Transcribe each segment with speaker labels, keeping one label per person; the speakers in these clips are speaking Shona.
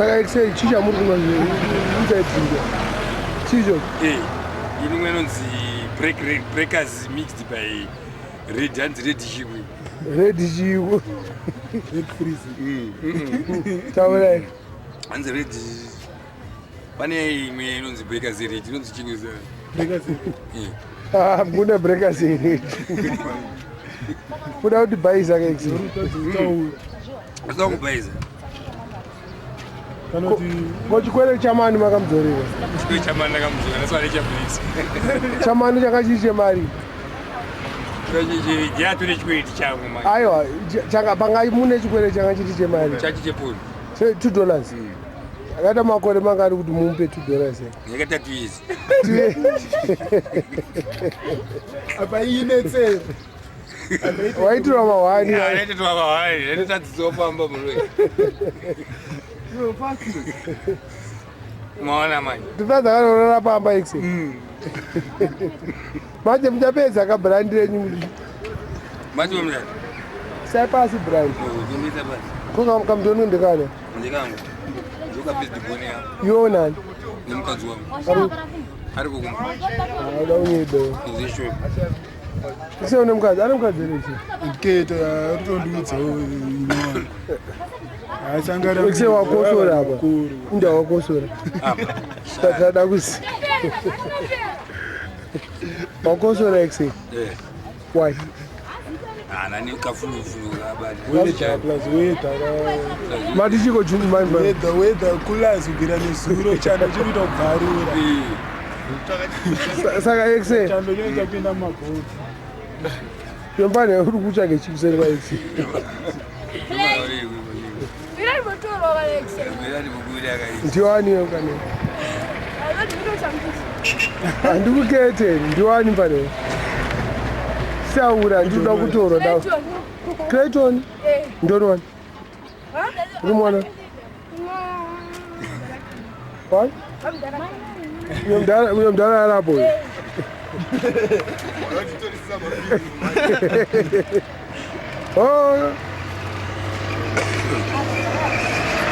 Speaker 1: Saka exe chii chamuri kunwa muchaibvinza chicho?
Speaker 2: Eh, inimwe inonzi breakers mixed by red, hanzi red chikwi.
Speaker 1: Red chikwi.
Speaker 3: Red freeze.
Speaker 1: Taurai.
Speaker 2: Hanzi red, pane imwe inonzi breakers red, inonzi chikwi.
Speaker 3: Breakers.
Speaker 1: Ah, mune breakers red. Kuda kuti bhaisa ka exe.
Speaker 2: Kuda kubhaisa.
Speaker 3: Kana kuti
Speaker 1: Ko chikwere chamani makamudzorera?
Speaker 2: Chikwere chamani ndakamudzorera, ndaswa nechablix.
Speaker 1: Chamani changa chiri chemari.
Speaker 2: Yatore chikwereti changu manje.
Speaker 1: Aiwa, changa panga mune chikwere changa chiri chemari.
Speaker 2: Chachi cheponi.
Speaker 1: $2. Akaita makore mangani kuti mumupe $2?
Speaker 2: Yakaita 2 years.
Speaker 3: Apa inetse.
Speaker 1: Waitirwa mahwani.
Speaker 2: Waitirwa mahwani, ndinotadzidzwa pamba murume. Maona manje.
Speaker 1: Nditadza kanorara pamba exe. Manje muchapedza ka brand renyu.
Speaker 2: Manje mwana.
Speaker 1: Sai pasi brand.
Speaker 2: Ndinoita pasi.
Speaker 1: Ko kamdono ndekane.
Speaker 2: Ndekangu. Ndoka best bone yangu.
Speaker 1: Iwe nani?
Speaker 2: Nemukadzi wangu. Ari kukumba.
Speaker 1: Ada unyedo.
Speaker 2: Ndizvo.
Speaker 1: Ise une mukadzi, ane mukadzi here ichi?
Speaker 3: Keto yatondiudza inyowani. Asangana.
Speaker 1: Ise wakosora apa. Inda wakosora.
Speaker 2: Apa.
Speaker 1: Tada kuzi. Wakosora exe.
Speaker 2: Eh.
Speaker 1: Why?
Speaker 2: Ana ni kafulu fulu abali.
Speaker 3: Weather plus weather.
Speaker 1: Mati chiko chungu mani.
Speaker 3: Weather weather kulazi kubvira nezuro chando chiri kuita kubvarura.
Speaker 1: Saka exe.
Speaker 3: Chando chinoita kupinda mumabhoti.
Speaker 1: Yombane uri kutsvage chikuseri kwa exe. Ndiwani yo kane? Handikukete, ndiwani pane? Saura, ndinoda kutorwa da. Clayton? Ndoni wani? Uri mwana? Wani? Uyo mudhara arapo uyo. Oh.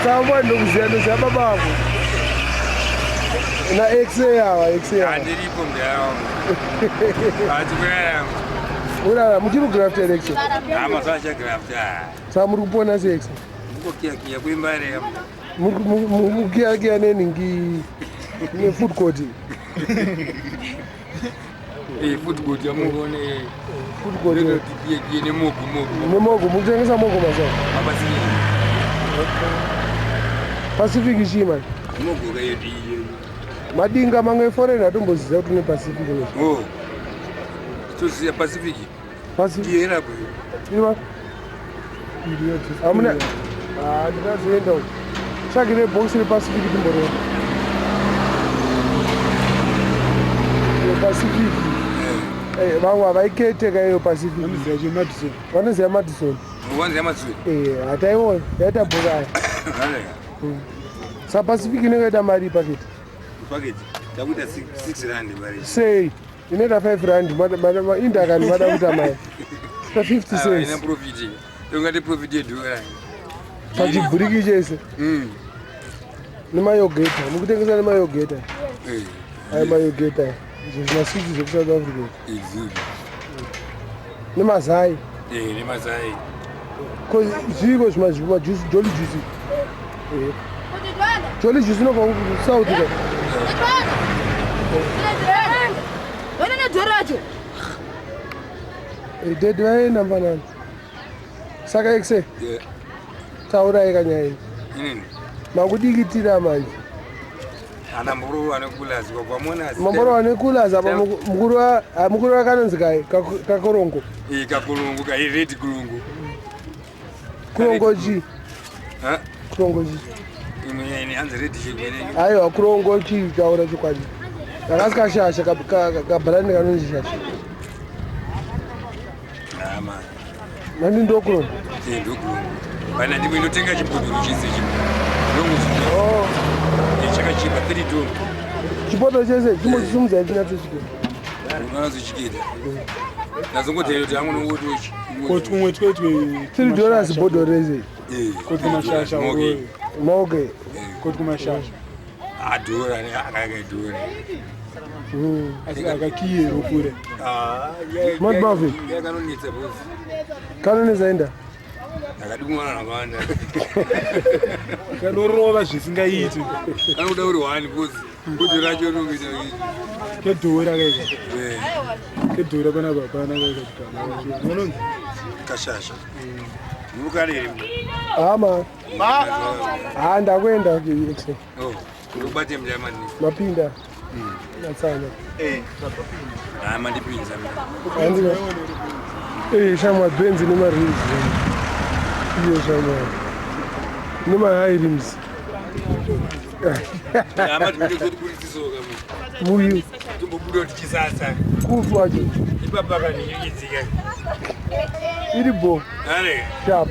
Speaker 1: Samba ndokuziya, ndoziya baba vako. Na ex yawa, ex yawa.
Speaker 2: Andiripo mudhara wangu. Atikurarama.
Speaker 1: Urara muchiri kugraft here ex?
Speaker 2: Hama zvachagrafta.
Speaker 1: Saka muri kupona sei ex?
Speaker 2: Mukokiyakiya kuimba here?
Speaker 1: Mukiyakiya nenhingi nefood court.
Speaker 2: Eh, food court yamuone.
Speaker 1: Food court.
Speaker 2: Kiyakiya nemogo mogo.
Speaker 1: Nemogo, mukutengesa mogo mazuva.
Speaker 2: Mapasifiki.
Speaker 1: Pacific chii mani?
Speaker 2: Mogo kayedu iyoyo.
Speaker 1: Madinga mamwe eforeign atomboziva kuti une Pacific nezvo.
Speaker 2: Oh. Toziya Pacific.
Speaker 1: Pacific.
Speaker 2: Iye irapo.
Speaker 1: Iwa. Hamuna. Ah, ndikazoenda uko. Tsvagire box rePacific timborora. Pacific. Eh, vamwe havaiketeka iyo Pacific.
Speaker 3: Vanoziva cheMadison.
Speaker 1: Vanoziva Madison.
Speaker 2: Muvanzi yaMadison.
Speaker 1: Eh, hataiona. Yaita bhokaya. Sa Pacific inenge yaita mari paketi.
Speaker 2: Paketi. Takuita 6 rand mari.
Speaker 1: Sei? Inoita 5 rand indakani vada kuita mari. Pa 50
Speaker 2: Ina
Speaker 1: cents.
Speaker 2: profit. Ungati profit yedhora.
Speaker 1: Pachibhuriki chese. Nemayogeta. Mukutengesa nemayogeta.
Speaker 2: Eh.
Speaker 1: Ayo mayogeta. Izvo zvimaswiti zvekuSouth Africa.
Speaker 2: Exactly.
Speaker 1: Nemazai.
Speaker 2: Eh, nemazai.
Speaker 1: Ko zviriko zvimajuice, jolly juice. Eh. Jolly juice inobva kuSouth ka. Eh, Daddy vaenda mfanani. Saka exe
Speaker 2: Yeah.
Speaker 1: taurai kanyaya iyi.
Speaker 2: Inini.
Speaker 1: Makudikitira manje.
Speaker 2: Ana mboro ane kulazi kwa mona.
Speaker 1: Mamboro ane kulazi apa mukuru mukuru akanonzi kai kakorongo.
Speaker 2: Eh, kakulungu ka red kulungu.
Speaker 1: Kurongo chi?
Speaker 2: Ha?
Speaker 1: Kurongo chi?
Speaker 2: Imwe ini hanzi red chigwene.
Speaker 1: Aiwa kurongo chi taura chokwadi. Kakasi kashasha kabrand kanonzi shasha.
Speaker 2: Ah man.
Speaker 1: Nani ndokurongo?
Speaker 2: Eh, ndokulungu. Bana ndimwe ndotenga chibhodhoro chese chimwe. Ndongo.
Speaker 1: Oh,
Speaker 2: Eh, chakachipa 3 ton.
Speaker 1: chipoto chese chimbochisimudza chinyatsochikira.
Speaker 2: Unozochikita. Ndazongotera kuti hangu nongotochi.
Speaker 3: Koti kumwe twetwe.
Speaker 1: $3 bhodhoro rese.
Speaker 2: Eh.
Speaker 3: Koti mashasha.
Speaker 2: Moge.
Speaker 1: Maoke.
Speaker 3: Koti kumashasha.
Speaker 2: Adhura akakadhura.
Speaker 3: Asi akakiyero kure.
Speaker 1: Mount Marvin.
Speaker 2: Kanonetsa boss.
Speaker 1: Kanonetsa enda.
Speaker 2: Akadimwana nakawanda.
Speaker 3: Kanorova zvisingaiti.
Speaker 2: Kanoda uri one boss. Kuti racho rinongoita.
Speaker 3: Kedhura kaika. Kedhura panapa hapana kaika chikana. Unonzi
Speaker 2: kashasha. Mukarere.
Speaker 1: Hama. Ha ndakuenda ke.
Speaker 2: Oh, ubate mjamani.
Speaker 1: Mapinda. Natsanya.
Speaker 2: Eh. Ah, mandipinza.
Speaker 1: Andika. Eh, shamwa benzi nema rims. Iyo shamwa. Nema high rims.
Speaker 2: Hama tinozotiburisisoka.
Speaker 1: Muyu.
Speaker 2: Tumbobuda tichisasa.
Speaker 1: Kufu wacho.
Speaker 2: Ipapa kanyikidzika.
Speaker 1: Iri bo.
Speaker 2: Are.
Speaker 1: Sharp.